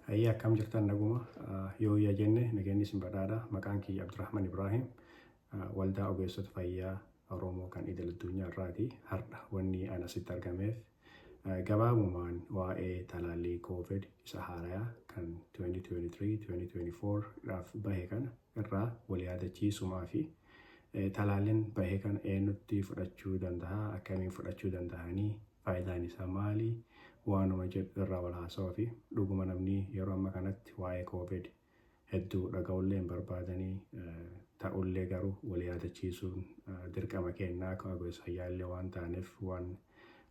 Hayyee, akkam jirtan? Naguma yoo iyya jenne nageenyi isin badhaadha. Maqaan kiyya Abdurrahman Ibrahim, Waldaa Ogeessota Fayyaa Oromoo kan idil addunyaa irraati. Har'a wanni ana asitti argameef gabaabumaan waa'ee talaallii COVID isa haarayaa kan 2023-2024 dhaaf bahe kana irraa wal yaadachiisumaa fi talaalliin bahe kana eenyutti fudhachuu danda'a, akkamiin fudhachuu danda'anii, faayidaan isaa maali waanuma jedhu irraa wal haasawaa fi dhuguma namni yeroo amma kanatti waa'ee COVID hedduu dhaga'ullee hin barbaadanii ta'ullee, garuu wal yaadachiisuun dirqama kennaa akka ogeessa fayyaallee waan taaneef, waan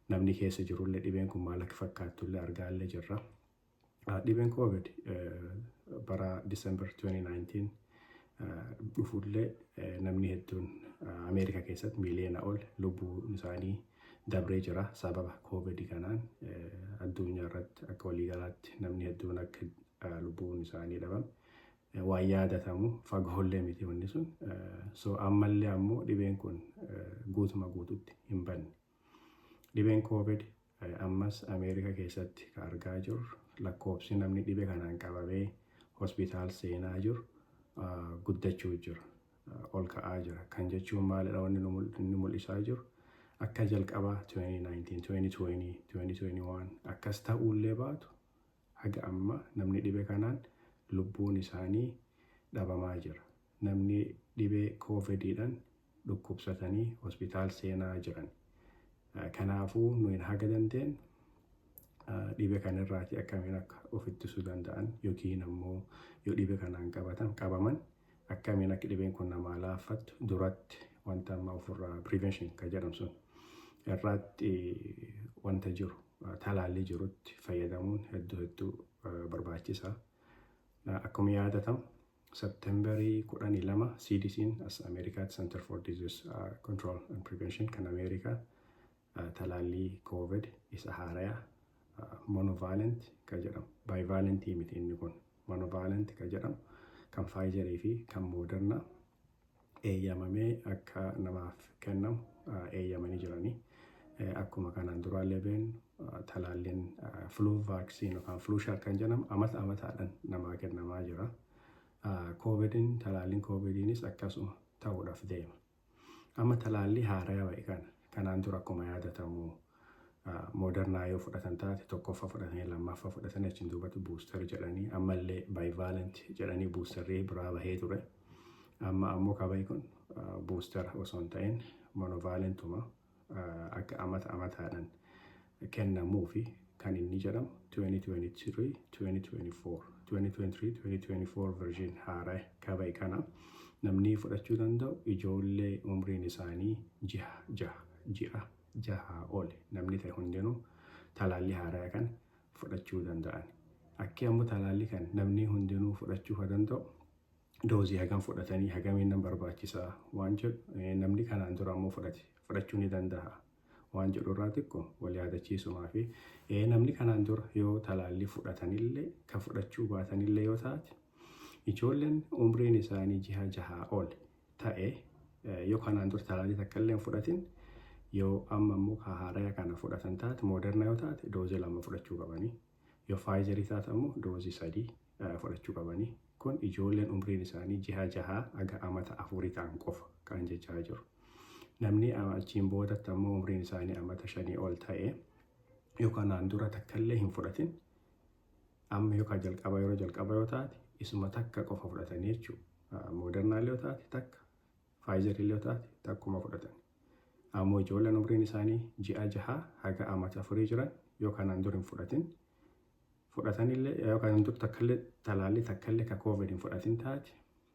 namni keessa jirullee, dhibeen kun maal akka fakkaattullee argaallee jirra. Dhibeen COVID bara December 2019 dhufullee namni hedduun Ameerikaa keessatti miiliyoona ol lubbuun isaanii dabree jira sababa COVID kanaan. Addunyaa irratti akka waliigalaatti namni hedduun akka lubbuun isaanii dhaban waan yaadatamu fagoollee miti wanni sun. So ammallee ammoo dhibeen kun guutuma guututti hin banne. Dhibeen COVID ammas Ameerikaa keessatti kan argaa jirru, lakkoofsi namni dhibee kanaan qabamee hospitaal seenaa jiru guddachuu jira. Ol ka'aa jira. Kan jechuun maalidha? Wanni inni mul'isaa jiru akka jalqabaa 2019, 2020, 2021 akkas ta'ullee baatu, haga amma namni dhibee kanaan lubbuun isaanii dhabamaa jira. Namni dhibee COVIDiidhaan dhukkubsatanii hospitaal seenaa jiran. Kanaafuu nuyi haga dandeenyu dhibee kanarraati akkamiin akka of ittisuu danda'an yookiin ammoo yoo dhibee kanaan qabatan qabaman akkamiin akka dhibeen kun namaa laaffattu duratti wanta amma ofirraa prevention kan jedhamu sun irratti wanta jiru talaallii jirutti fayyadamuun hedduu hedduu barbaachisaa. Akkuma yaadatamu, Septemberii 12 CDC'n as Ameerikaatti, Center for Disease Control and Prevention kan Ameerikaa, talaallii COVID isa haarayaa monovalent kan jedhamu, bivalentii miti inni kun, monovalent kan jedhamu, kan Pfizerii fi kan Moderna eeyyamamee akka namaaf kennamu eeyyamanii jiranii. Akkuma kanaan duraallee beeknu, talaalliin flu vaccine yookaan flu shot kan jedhamu amata amataadhaan namaa kennamaa jira. COVIDin, talaalliin COVIDiinis akkasuma ta'uudhaaf deema. Amma talaallii haaraa ba'e kana, kanaan dura akkuma yaadatamu Moderna yoo fudhatan taate, tokkoffaa fudhatanii, lammaffaa fudhatanii, achiin duubatti booster jedhanii, ammallee bivalent jedhanii boosterrii biraa bahee ture. Amma ammoo kabayi kun booster osoo hin ta'in monovalentuma akka amata amataadhaan kennamuu fi kan inni jedhamu 2023 2024 2023 2024 version haaraa kabayi kana namni fudhachuu danda'u ijoollee umriin isaanii ji'a 6, ji'a 6 ol namni ta'e hundinuu talaallii haaraa kan fudhachuu danda'an. Akki ammoo talaallii kan namni hundinuu fudhachuu kan danda'u, doozii hagam fudhatanii, hagamiin nan barbaachisaa waan jedhu, namni kanaan dura ammoo fudhate fudhachuu ni danda'a waan jedhu irraa xiqqoo wal yaadachiisumaa fi namni kanaan dura yoo talaallii fudhatanillee kan fudhachuu baatanillee yoo taate, ijoolleen umriin isaanii ji'a 6 ol ta'e yoo kanaan dura talaallii takka illee hin fudhatin, yoo amma immoo ka haaraa kana fudhatan taate, Moderna yoo taate doozii 2 fudhachuu qabanii, yoo Pfizerii taate ammoo doozii 3 fudhachuu qabanii. Kun ijoolleen umriin isaanii ji'a 6 haga amata 4 ta'an qofa kan jechaa jiru. Namni achiin boodatti ammoo umriin isaanii amata 5 ol ta'e yoo kanaan dura takka illee hin fudhatin, amma yookaan jalqaba yeroo jalqaba yoo taate isuma takka qofa fudhatanii jechuudha. Modernaallee yoo taate takka, Pfizerillee yoo taate takkuma fudhatan. Ammoo ijoolleen umriin isaanii ji'a 6 haga amata 4 jiran yoo kanaan dura hin fudhatin, fudhatanillee, yoo kanaan dura takkallee talaallii takkallee ka COVID hin fudhatin taate,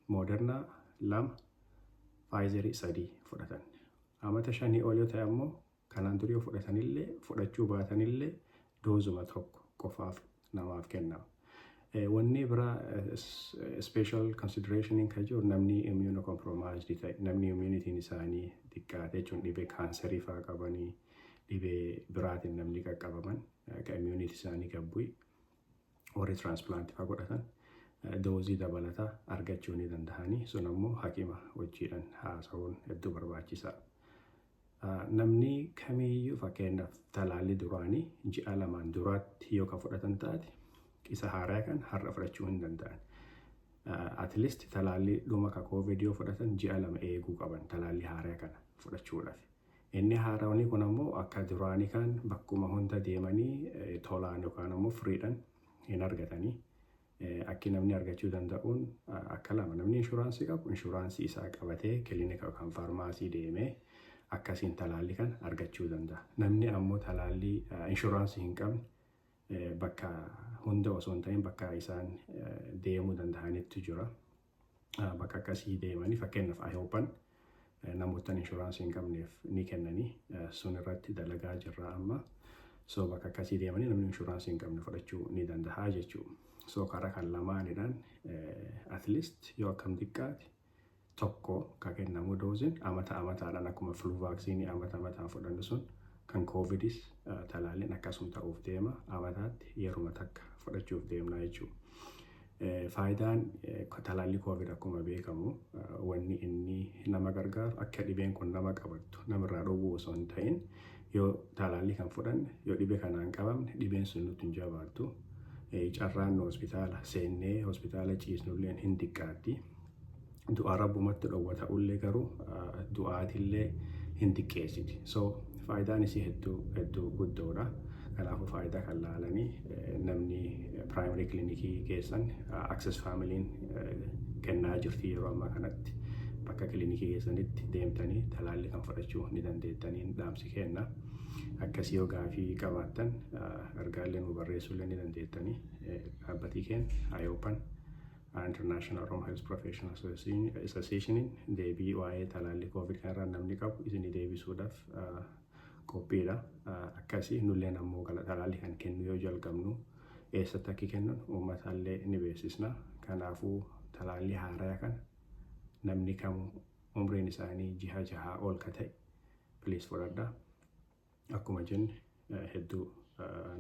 Moderna 2, Pfizerii 3 fudhatan. Amata 5 ol yoo ta'e ammoo kanaan dura yoo fudhatanillee fudhachuu baatanillee doozuma tokko qofaaf namaaf kennama. Wanni biraa special consideration kan jiru, namni immunocompromised ta'e, namni immunityn isaanii xiqqaate jechuun dhibee kaanserii fa'aa qabanii, dhibee biraatiin namni qaqqabaman, kan immunity isaanii gad bu'e, warri transplant fa'aa godhatan doozii dabalataa argachuu ni danda'anii. Sun ammoo hakima wajjiidhaan haasa'uun hedduu barbaachisaa. Namni kamiiyyuu, fakkeenyaaf talaallii duraanii ji'a 2n duraatti yoo kan fudhatan taate, Isa haaraa kan har'a fudhachuu hin danda'an. At least talaallii dhuma ka COVID yoo fudhatan ji'a 2 eeguu qaban talaallii haaraa kana fudhachuudhaaf. Inni haaraawni kun ammoo akka duraanii kan bakkuma hunda deemanii tolaan yookaan ammoo free dhaan hin argatanii. Akki namni argachuu danda'uun akka lama: namni insurance qabu insurance isaa qabatee kilinika yookaan faarmaasii deemee akkasiin talaallii kan argachuu danda'a. Namni ammoo talaallii insurance hin qabne bakka hunda osoo hin ta'in bakka isaan deemuu danda'anitti jira. Bakka akkasii deemanii, fakkeenyaaf IHOPan namoota insurance hin qabneef ni kennanii, sun irratti dalagaa jirra amma. So bakka akkasii deemanii namni insurance hin qabne fudhachuu ni danda'a jechuudha. So karaa kan lamaanidhaan at least yoo akkam xiqqaate tokko ka kennamu dose iin amata amataadhaan, akkuma flu vaccine amata amataan fudhannu sun, kan COVIDis talaalliin akkasuma ta'uuf deema, amataatti yeruma takka fudhachuuf deemna jechuudha. Faayidaan talaallii COVID, akkuma beekamu, wanni inni nama gargaaru akka dhibeen kun nama qabattu namarraa dhowwuu osoo hin ta'in, yoo talaallii kan fudhanne, yoo dhibee kanaan qabamne, dhibeen sun nutti hin jabaattu. Carraan nu hospitaala seennee hospitaala ciisnullee hin xiqqaatti. Du'a rabbumatti dhowwa ta'ullee garuu du'aatillee hin xiqqeessiti. So faayidaan isii hedduu hedduu guddoodha. Kanaafuu faayidaa kan laalanii namni primary kilinikii keessan, Access Familyn kennaa jirti yeroo ammaa kanatti, bakka kilinikii keessanitti deemtanii talaallii kan fudhachuu ni dandeettanii dhaamsi kenna. Akkasii yoo gaafii qabaattan ergaallee nu barreessuullee ni dandeettanii. Dhaabbatii keenya IOPAN, International Oromo Health Professional Association, deebii waa'ee talaallii COVID kanarraa namni qabu isinii deebisuudhaaf qophiidha. Akkasii nulleen ammoo talaallii kan kennu yoo jalqabnu eessatti akka kennan uummatallee ni beeksisna. Kanaafuu talaallii haaraa kana namni kamuu umriin isaanii ji'a 6 ol ka ta'e please fudhadhaa. Akkuma jenne hedduu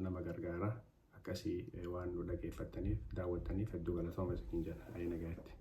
nama gargaara. Akkasii waan nu dhageeffattaniif, daawwattaniif hedduu galatooma isiniin jenna. Ayii nagaatti.